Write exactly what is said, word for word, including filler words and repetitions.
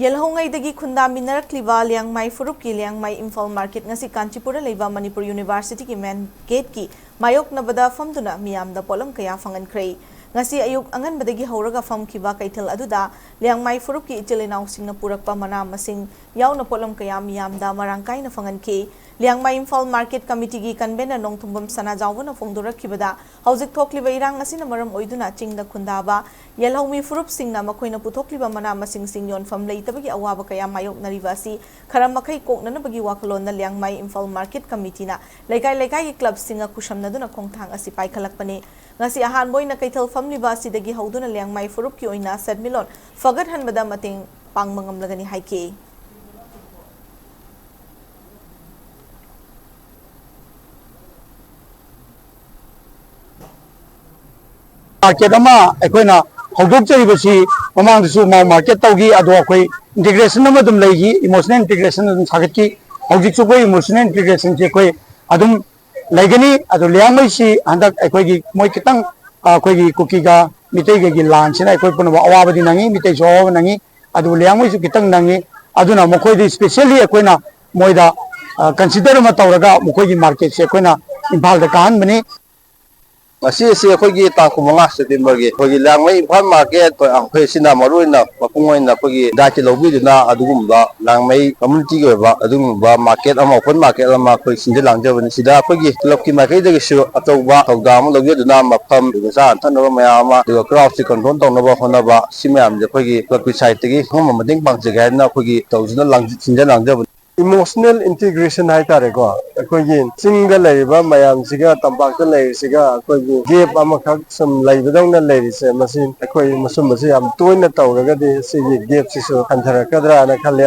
ꯌꯦꯜꯍꯧꯉꯩꯗꯒꯤ ꯈꯨꯟꯗꯥꯃꯤꯟꯅꯔꯛꯂꯤꯕ ꯂꯤꯌꯥꯡꯃꯥꯏ ꯐꯨꯔꯨꯞꯀꯤ ꯂꯤꯌꯥꯡꯃꯥꯏ ꯏꯝꯐꯥꯜ ꯃꯥꯔꯀꯦꯠ ꯉꯁꯤ ꯀꯥꯟꯆꯤꯄꯨꯔꯗ ꯂꯩꯕ ꯃꯅꯤꯄꯨꯔ ꯌꯨꯅꯤꯚꯔꯁꯤꯇꯤꯒꯤ ꯃꯦꯟ ꯒꯦꯠꯀꯤ ꯃꯥꯌꯣꯛꯅꯕꯗ ꯐꯝꯗꯨꯅ ꯃꯤꯌꯥꯝꯗ ꯄꯣꯠꯂꯝ ꯀꯌꯥ ꯐꯪꯍꯟꯈ꯭ꯔꯦ꯫ ꯉꯁꯤ ꯑꯌꯨꯛ ꯑꯉꯟꯕꯗꯒꯤ ꯍꯧꯔꯒ ꯐꯝꯈꯤꯕ ꯀꯩꯊꯦꯜ ꯑꯗꯨꯗ ꯂꯤꯌꯥꯡꯃꯥꯏ ꯐꯨꯔꯨꯞꯀꯤ ꯏꯆꯤꯜ ꯏꯅꯥꯎꯁꯤꯡꯅ ꯄꯨꯔꯛꯄ ꯃꯅꯥ ꯃꯁꯤꯡ ꯌꯥꯎꯅ ꯄꯣꯠꯂꯝ ꯀꯌꯥ ꯃꯤꯌꯥꯝꯗ ꯃꯔꯥꯡ ꯀꯥꯏꯅ ꯐꯪꯍꯟꯈꯤ꯫ ꯂꯤꯌꯥꯡꯃꯥꯏ ꯏꯝꯐꯥꯜ ꯃꯥꯔꯀꯦꯠ ꯀꯃꯤꯇꯤꯒꯤ ꯀꯟꯚꯦꯅꯔ ꯅꯣꯡꯊꯣꯝꯕꯝ ꯁꯅꯥꯖꯥꯎꯕꯅ ꯐꯣꯡꯗꯣꯔꯛꯈꯤꯕꯗ, ꯍꯧꯖꯤꯛ ꯊꯣꯛꯂꯤꯕ ꯏꯔꯥꯡ ꯑꯁꯤꯅ ꯃꯔꯝ ꯑꯣꯏꯗꯨꯅ ꯆꯤꯡꯗ ꯈꯨꯟꯗꯥꯕ ꯌꯦꯜꯍꯧꯃꯤ ꯐꯨꯔꯨꯞꯁꯤꯡꯅ ꯃꯈꯣꯏꯅ ꯄꯨꯊꯣꯛꯂꯤꯕ ꯃꯅꯥ ꯃꯁꯤꯡꯁꯤꯡ ꯌꯣꯟꯐꯝ ꯂꯩꯇꯕꯒꯤ ꯑꯋꯥꯕ ꯀꯌꯥ ꯃꯥꯌꯣꯛꯅꯔꯤꯕ ꯑꯁꯤ ꯈꯔ ꯃꯈꯩ ꯀꯣꯛꯅꯅꯕꯒꯤ ꯋꯥꯈꯜꯂꯣꯟꯗ ꯂꯤꯌꯥꯡꯃꯥꯏ ꯏꯝꯐꯥꯜ ꯃꯥꯔꯀꯦꯠ ꯀꯃꯤꯇꯤꯅ ꯂꯩꯀꯥꯏ ꯂꯩꯀꯥꯏꯒꯤ ꯀ꯭ꯂꯕꯁꯤꯡꯒ ꯈꯨꯠꯁꯝꯅꯗꯨꯅ ꯈꯣꯡꯊꯥꯡ ꯑꯁꯤ ꯄꯥꯏꯈꯠꯂꯛꯄꯅꯤ꯫ ꯉꯁꯤ ꯑꯍꯥꯟꯕ ꯑꯣꯏꯅ ꯀꯩꯊꯦꯜ ꯐꯝꯂꯤꯕ ꯑꯁꯤꯗꯒꯤ ꯍꯧꯗꯨꯅ ꯂꯤꯌꯥꯡꯃꯥꯏ ꯐꯨꯔꯨꯞꯀꯤ ꯑꯣꯏꯅ ꯁꯦꯟꯃꯤꯠꯂꯣꯟ ꯐꯒꯠꯍꯟꯕꯗ ꯃꯇꯦꯡ ꯄꯥꯡꯕ ꯉꯝꯂꯒꯅꯤ ꯍꯥꯏꯈꯤ꯫ ꯃꯥꯔꯀꯦꯠ ꯑꯃ ꯑꯩꯈꯣꯏꯅ ꯍꯧꯗꯣꯛꯆꯔꯤꯕꯁꯤ ꯃꯃꯥꯡꯗꯁꯨ ꯃꯥꯎ ꯃꯥꯔꯀꯦꯠ ꯇꯧꯈꯤ, ꯑꯗꯣ ꯑꯩꯈꯣꯏ ꯏꯟꯇꯤꯒ꯭ꯔꯦꯁꯟ ꯑꯃ ꯑꯗꯨꯝ ꯂꯩꯈꯤ, ꯏꯃꯣꯁꯅꯦꯜ ꯏꯟꯇꯤꯒ꯭ꯔꯦꯁꯟ ꯑꯗꯨꯝ ꯁꯥꯒꯠꯈꯤ꯫ ꯍꯧꯖꯤꯛꯁꯨ ꯑꯩꯈꯣꯏ ꯏꯃꯣꯁꯅꯦꯜ ꯏꯟꯇꯤꯒ꯭ꯔꯦꯁꯟꯁꯤ ꯑꯩꯈꯣꯏ ꯑꯗꯨꯝ ꯂꯩꯒꯅꯤ꯫ ꯑꯗꯣ ꯂꯤꯌꯥꯡꯃꯩꯁꯤ ꯍꯟꯗꯛ ꯑꯩꯈꯣꯏꯒꯤ ꯃꯣꯏ ꯈꯤꯇꯪ, ꯑ, ꯑꯩꯈꯣꯏꯒꯤ ꯀꯨꯀꯤꯒ ꯃꯤꯇꯩꯒꯒꯤ ꯂꯥꯟꯁꯤꯅ ꯑꯩꯈꯣꯏ ꯄꯨꯝꯅꯃꯛ ꯑꯋꯥꯕꯗꯤ ꯅꯪꯉꯤ, ꯃꯤꯇꯩꯁꯨ ꯑꯋꯥꯕ ꯅꯪꯉꯤ, ꯑꯗꯨꯕꯨ ꯂꯤꯌꯥꯡꯃꯩꯁꯨ ꯈꯤꯇꯪ ꯅꯪꯉꯤ꯫ ꯑꯗꯨꯅ ꯃꯈꯣꯏꯗ specially ꯑꯩꯈꯣꯏꯅ ꯃꯣꯏꯗ, ꯑ, consider ꯑꯃ ꯇꯧꯔꯒ ꯃꯈꯣꯏꯒꯤ ꯃꯥꯔꯀꯦꯠꯁꯦ ꯑꯩꯈꯣꯏꯅ ꯏꯝꯐꯥꯜꯗ ꯀꯥꯍꯟꯕꯅꯤ꯫ ꯉꯁꯤ ꯑꯁꯤ ꯑꯩꯈꯣꯏꯒꯤ ꯇꯥꯡ ꯀꯨꯟꯃꯉꯥ ꯁꯦꯞꯇꯦꯝꯕꯔꯒꯤ ꯑꯩꯈꯣꯏꯒꯤ ꯂꯤꯌꯥꯡꯃꯩ ꯏꯝꯐꯥꯜ ꯃꯥꯔꯀꯦꯠ ꯑꯩꯈꯣꯏ ꯑꯁꯤꯅ ꯃꯔꯨ ꯑꯣꯏꯅ ꯃꯄꯨꯡ ꯑꯣꯏꯅ ꯑꯩꯈꯣꯏꯒꯤ ꯗꯥꯏꯠꯀꯤ ꯂꯧꯕꯤꯗꯨꯅ ꯑꯗꯨꯒꯨꯝꯕ ꯂꯤꯌꯥꯡꯃꯩ ꯀꯝꯃꯨꯅꯤꯇꯤꯒꯤ ꯑꯣꯏꯕ ꯑꯗꯨꯒꯨꯝꯕ ꯃꯥꯔꯀꯦꯠ ꯑꯃ, ꯑꯣꯄꯟ ꯃꯥꯔꯀꯦꯠ ꯑꯃ ꯑꯩꯈꯣꯏ ꯁꯤꯟꯖ ꯂꯥꯡꯖꯕꯅꯤ꯫ ꯁꯤꯗ ꯑꯩꯈꯣꯏꯒꯤ ꯀ꯭ꯂꯕꯀꯤ ꯃꯥꯏꯀꯩꯗꯒꯤꯁꯨ ꯑꯆꯧꯕ ꯊꯧꯗꯥꯡ ꯑꯃ ꯂꯧꯖꯗꯨꯅ ꯃꯐꯝ, ꯑꯗꯨꯒ ꯆꯥꯅ ꯊꯛꯅꯕ ꯃꯌꯥꯝ ꯑꯃ, ꯑꯗꯨꯒ ꯀ꯭ꯔꯥꯎꯗꯁꯤ ꯀꯟꯇ꯭ꯔꯣꯜ ꯇꯧꯅꯕ ꯍꯣꯠꯅꯕ, ꯁꯤ ꯃꯌꯥꯝꯁꯦ ꯑꯩꯈꯣꯏꯒꯤ ꯀ꯭ꯂꯕꯀꯤ ꯁꯥꯏꯠꯇꯒꯤ ꯑꯉꯝꯕ ꯃꯇꯦꯡ ꯄꯥꯡꯖꯒꯦ ꯍꯥꯏꯗꯅ ꯑꯩꯈꯣꯏꯒꯤ ꯇꯧꯖꯅ ꯂꯥꯡ-, ꯁꯤꯟꯖ ꯂꯥꯡꯖꯕꯅꯤ꯫ ꯏꯃꯣꯁꯅꯦꯜ ꯏꯟꯇꯤꯒ꯭ꯔꯦꯁꯟ ꯍꯥꯏꯇꯥꯔꯦꯀꯣ, ꯑꯩꯈꯣꯏꯒꯤ ꯆꯤꯡꯗ ꯂꯩꯔꯤꯕ ꯃꯌꯥꯝꯁꯤꯒ ꯇꯝꯄꯥꯛꯇ ꯂꯩꯔꯤꯁꯤꯒ ꯑꯩꯈꯣꯏꯒꯤ ꯒꯦꯞ ꯑꯃꯈꯛ ꯁꯨꯝ ꯂꯩꯕꯗꯧꯅ ꯂꯩꯔꯤꯁꯦ, ꯃꯁꯤ ꯑꯩꯈꯣꯏ ꯃꯁꯨꯝꯕꯁꯤ ꯌꯥꯝ ꯇꯣꯏꯅ ꯇꯧꯔꯒꯗꯤ ꯁꯤꯒꯤ ꯒꯦꯞꯁꯤꯁꯨ ꯍꯟꯊꯔꯛꯀꯗ꯭ꯔꯥꯅ ꯈꯜꯂꯦ꯫